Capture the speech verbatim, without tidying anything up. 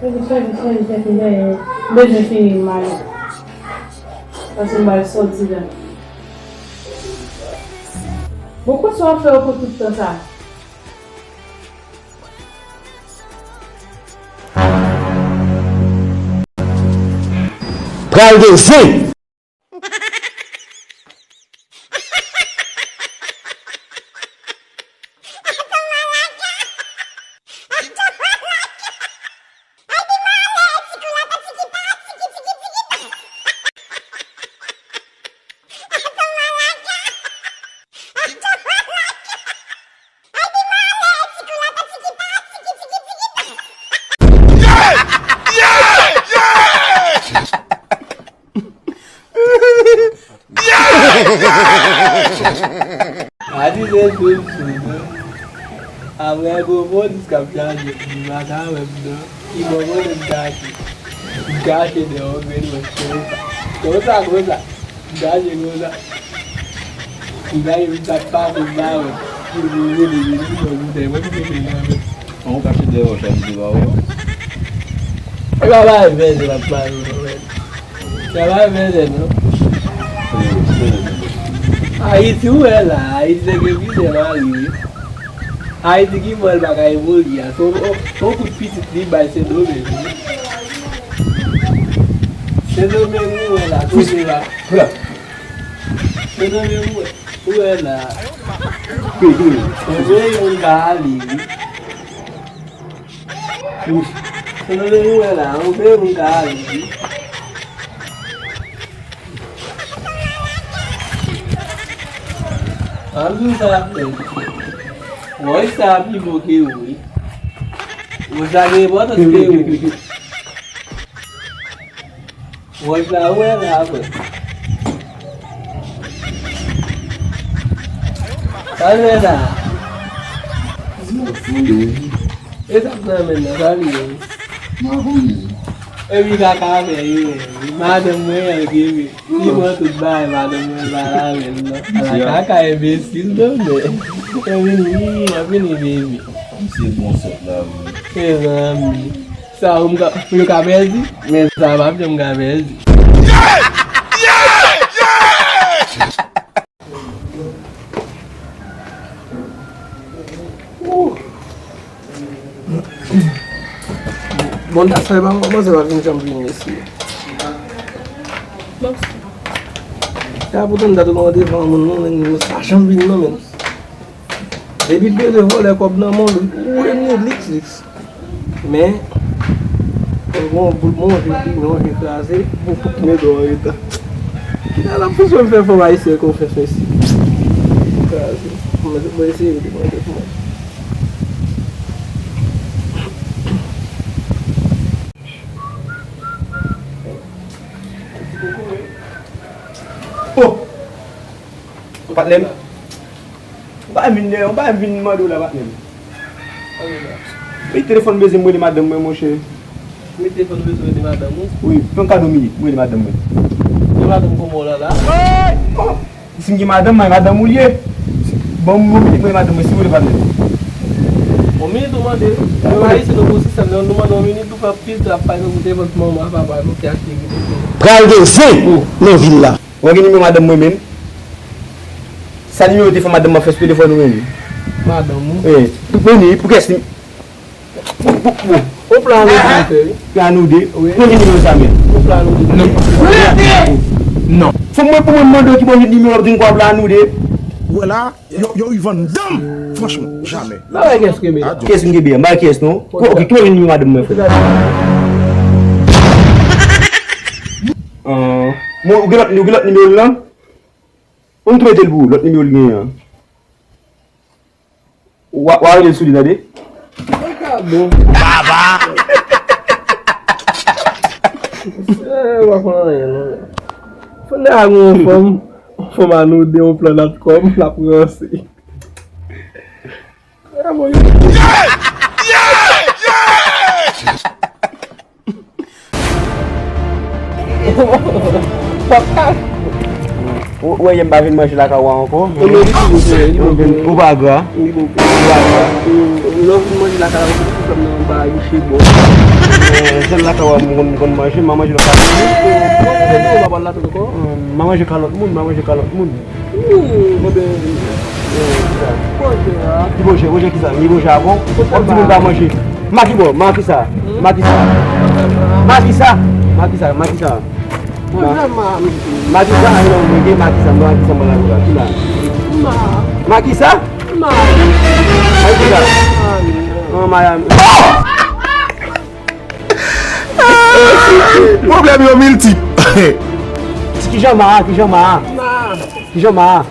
Fè vit, fè vit, fè vit, fè vit, fè vit. M bezwen fini m ale. Paske m pral sòti la. Bon, kot sa w ap fè yo pou tout tan sa? Pral gen zen! Ati se tout sou nou. Apre gwo polis k ap chaje, m pa ka wè m non. Ki bò kote m kache? M kache dèyè yon grenn wòch konsa. Konsa, konsa. M kache konsa. M kache, m t ap pase m pa wè. Pou m rele, rele, rele, mwen, mwen, mwen, mwen, mwen. An, ou kache dèyè wòch la, m di pa wè. E pa bay vèzè l ap pale non, men. Sa pa vèzè non. Ayiti ou wè la, Ayiti se gen plizyè mari wi. Ayiti ki fè l pa ka evolye a. Se yon, yon, yon kout pitit li bay Sendomeng wi. Sendomeng ou wè la, kote la. Sendomeng ou wè, ou wè la. Yon vre moun ka ale wi. Kote nou vin wè la, yon vre moun ka ale wi. Ann di w sa ap fè. Wòch sa pi bon ke ou wi. Wòch la gen enpòtans ke ou. Wòch la, ou wè la, frè. Sa l fè la? E sa k nan men nan, sa li ye? Epi kaka fè, wi, wi. Madanm mwen, an, wi, wi. Li pran tout bagay, madanm mwen, pa la menm, non. Ala kaka, enbesil, non, men. Vini, vini, vini, baby. Misye bon sòt la, wi. Mezanmi. Sa ou m ka, pou yo ka pèdi, men sa pa janm ka pèdi. Bon, sa e pa manzè pa vin janm vin isi. Ya, poutan m ta tou nan devan moun non, men sa janm vin non, men. Depi l bezwen vòlè kòb nan men w, ou renmen liks, liks. Men, bon, boul manje, pi manje kraze, bon, pou mete w an reta. Kile l ap bezwen fè fanm ayisyen konfyans, mesye? Kraze. Mwen, mwen eseye, mwen eseye pou mwen. Oh! Patnè m. Ou pa vin, ou pa vin mande w la, patnè m. Wi, telefòn bezwen m rele madanm mwen, monchè. Wi, telefòn bezwen rele madanm ou? Wi, fè m kado minit, m rele madanm mwen. Gen madanm kòman w la la? Oh! Si m gen madanm, mwen madanm ou l ye. Ban m yon minit, mwen madanm mwen, si w vle, patnè m. Yon minit ou mande? Nou pa isi, nou pou sistèm nan, nou mande yon minit, nou fè pil trap, pa egzanp, ou te vant manman, papa, nou te achte vide. Pral gen zen nan vil la. Ou gen nimewo madanm mwen menm? Sa nimewo te fè madanm mwen fè sou telefòn ou menm? Madanm ou? Wi. Pou, pou ni, pou kès ni? Pou, pou, pou. Ou plan ou de, wi. Plan ou de? Wi. Pou ki nimewo sa menm? Ou plan ou de? Non. Non. Fò mwen pou mwen mande w ki bò nimewo w ap di m kwa plan ou de. Ou wè la, yo, yo, Ivan dan m, franchman, jamè. Ba wè kès ki kenbe la. Kès ki kenbe a? Ba kès non. Ki, ok, ki bò gen nimewo madanm mwen, frè? Ah, mwen, ou gen lòt, ou gen lòt nimewo l lan? Ou m tou mete l pou ou, lòt nimewo l genyen an. Wa, wa rele l sou li, tande? Sa ka bon. Baba! Eh, w ap anyen, non. Fò nèg la gen yon fanm, fanm anode, yon plan natcom, l ap ranse. Ah, bon, Ou wè yè m pa vin manje lakay ou a ankò? Ou pa gra. Ou pa gra. Lè w vin manje lakay la, ou fè m nan ba Youchi bon. Sèl lakay ou a m konn, m konn manje, m pa manje lòt lakay. M pa pral la ankò. M pa manje lakay lòt moun, m pa manje lakay lòt moun. Ki pwojè? Pwojè kisa? Ni pwojè avè w? W ap di moun pa manje. Makibò, makisa. Makisa. Makisa. Makisa. Makisa. Makisa, a non, mwen gen makisa, mwen makisa, mwen la, la, ki la? Makisa? Makisa? An, Miami. Pwoblèm yo miltip. Kijan ma a, kijan ma a? Kijan ma a?